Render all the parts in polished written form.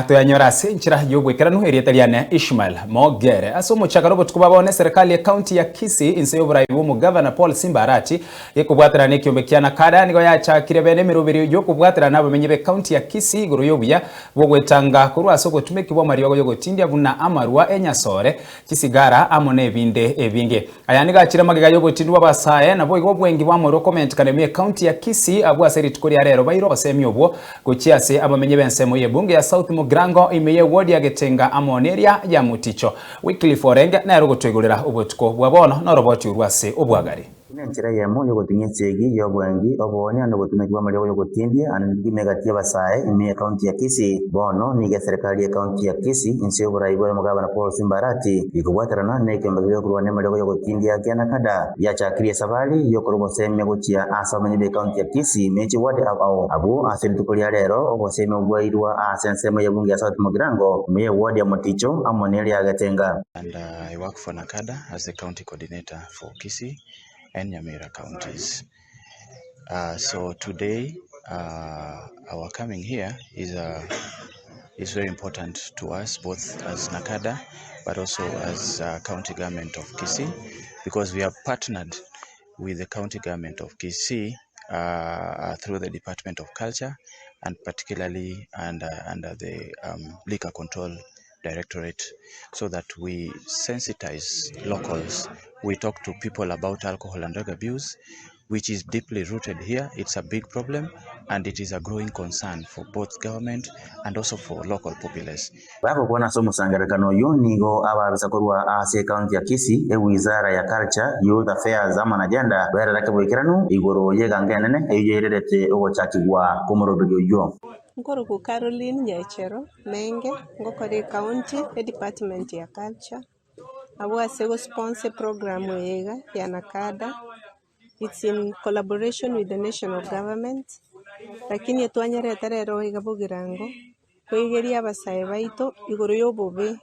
Toyanyore ase enchera y'obwekeranu erieta riane Ishmael Mogere. Ase omochakano obotuko bwa bono eserekari ye county ya Kisii inse y'oborai bw'omogavana Paul Simba Arati gekobwaterana nekiombe kia Nakada nigo yachakire bene emeroberio y'okobwaterana nabamenyi be county ya Kisii igoro y'obuya bw'ogwetanga korwa ase obotumeki bw'amariogo y'ogotindia buna amarwa enyasore, chisigara amo nebinde ebinge. Aya nigo achire magega y'obotindu bw'abasae, naboigo obwengi bw'amarwa komentekana ime y'ecounty ya Kisii abwo ase rituko ria rero baire obosemi obwo gochia ase abamenyi b'ensemo y'ebunge ya South Mugirango ime y'eward ya Getenga amo neria ya Muticho. Wycliffe Orenge nere ogotoigorera obotuko bwa bono noroboti orwo ase obwagari. Buna enchera eyemo y'ogotinyia esegi y'obwengi, oboonia na obotumeki bw'amariogo y'ogotindia ande kegima egati y'abasae ime y'ecounty ya Kisii. Bono nigo eserekari y'ecounty ya Kisii inse y'oborai bwa omogabana Paul Simba Arati gekobwaterana nekiombe keria gekorwania amariogo y'ogotindia kia Nakada giachakirie esabari y'okorwa obosemia gochia ase abamenyi b'ecounty ya Kisii ime chiward ao ao abwo ase rituko ria rero obosemia bwairwa ase ensemo y'ebunge ya South Mugirango ime y'eward ya Moticho amo neria ya Getenga. And I work for Nakada as the county coordinator for Kisii and Nyamira counties. Uh, so today, uh, our coming here is, uh, is very important to us, both as NACADA, but also as uh, county government of Kisii, because we have partnered with the county government of Kisii uh, through the Department of Culture and particularly under, under the um, Liquor Control Directorate so that we sensitize locals. We talk to people about alcohol and drug abuse, which is deeply rooted here. It's a big problem and it is a growing concern for both government and also for local populace. Bagokwana ase omosangererekano oyio nigo abaabisa korwa ase ecounty ya Kisii, ewizara ya Culture, Youth Affairs amo na Gender berereke boikeranu igoro y'eganga enene eyio yairerete ogochakigwa kw'omoroberi oyio. Nkorokwa Caroline Nyachero Menge, ngokora ecounty, edepartment ya culture, abwo ase go sponsor eprogram eye iga ya NACADA, it's in collaboration with the national government, lakini etwanyarete rero iga bogirango, koigeria abasae baito igoro ya obobe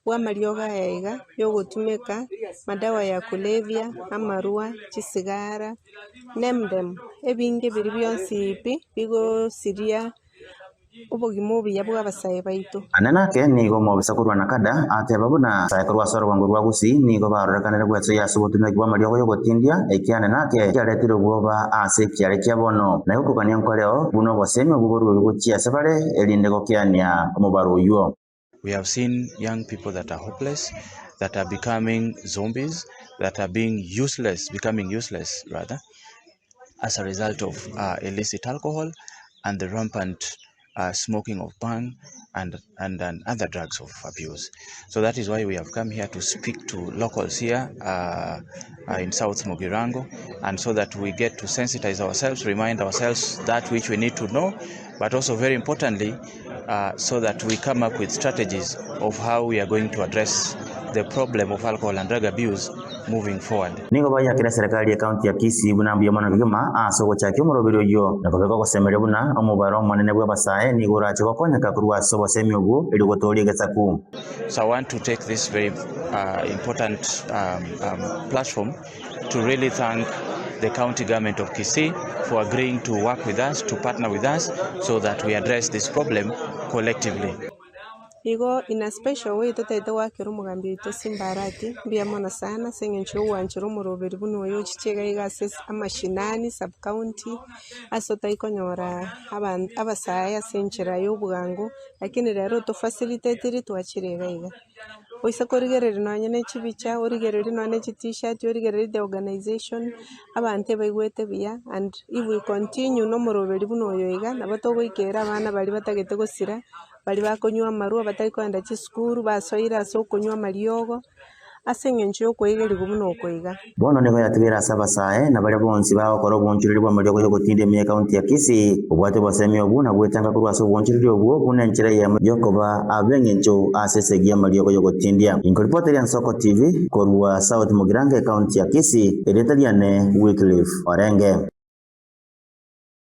bwa amariogo aya iga, ya ogotumeka madawa ya kulevya, amarwa, chisigara, name them, ebinge biria bionsi pi bigosiria obogima obuya bw'abasae baito. Ande nake nigo omobisa korwa Nakada ateba buna abasae korwa ase orogongo rwa Gusii nigo barorekanire gwesoyia ase obotumeki bw'amariogo y'ogotindia, ekiane nake kiaretire obwoba ase ekiare kia bono. Na igo kogania nkoreo buna obosemi obwo boruegwe gochia ase bare, erinde gokeania omobaro oyio. We have seen young people that are hopeless, that are becoming zombies, that are being useless, becoming useless rather, as a result of uh, illicit alcohol and the rampant uh, smoking of bhang and, and, and other drugs of abuse. So that is why we have come here to speak to locals here uh, uh, in South Mugirango, and so that we get to sensitize ourselves, remind ourselves that which we need to know, but also very importantly, uh, so that we come up with strategies of how we are going to address the problem of alcohol and drug abuse moving forward. Nigo bayakire serikali y'ecounty ya Kisii buna mbuya mono kegima ase ogochakia omoroberi oyio, na kobeka ogosemeria buna omobaro omonene bw'abasae nigo orache gokonyeka korwa ase obosemi obwo erio gotooria egesaku. So I want to take this very uh, important um, um, platform to really thank the county government of Kisii for agreeing to work with us, to partner with us, so that we address this problem collectively. Igo in a special way totaete goakera omogambi oito Simba Arati mbuya mono sana ase eng'encho ya ogwanchera omoroberi buna oyo ochiche iga iga ase amashinani, sub county, ase otari konyora aban abasae ase enchera ya obwango, lakini rero otofacilitatiri twachire iga iga. Oise korigereria nonye ne chibicha, origererie nonye ne chitishati, origererie the organisation, abanto ebaigwete buya and if we continue na omoroberi buna oyo iga, nabo togoikera abana baria batagete gosira, baria bakonywa amarwa, batari kogenda chisukuru, basoire ase okonywa amariogo. ase engencho y'okoigerigwa buna oko iga. Bono nigo yatigaire ase abasae na baria bonsi bagokora obonchoreria bw'amariogo y'ogotinda ime y'ekaunti ya Kisii, kobwatia obosemi obwo na gwetanga korwa ase obonchoreria obwo buna enchera eyemo y'okoba ab'engencho ase esegi y'amariogo y'ogotindia. Inkoripoteria Nsoko TV korwa South Mugirango ekaunti ya Kisii, erieta riane Wycliffe Orenge.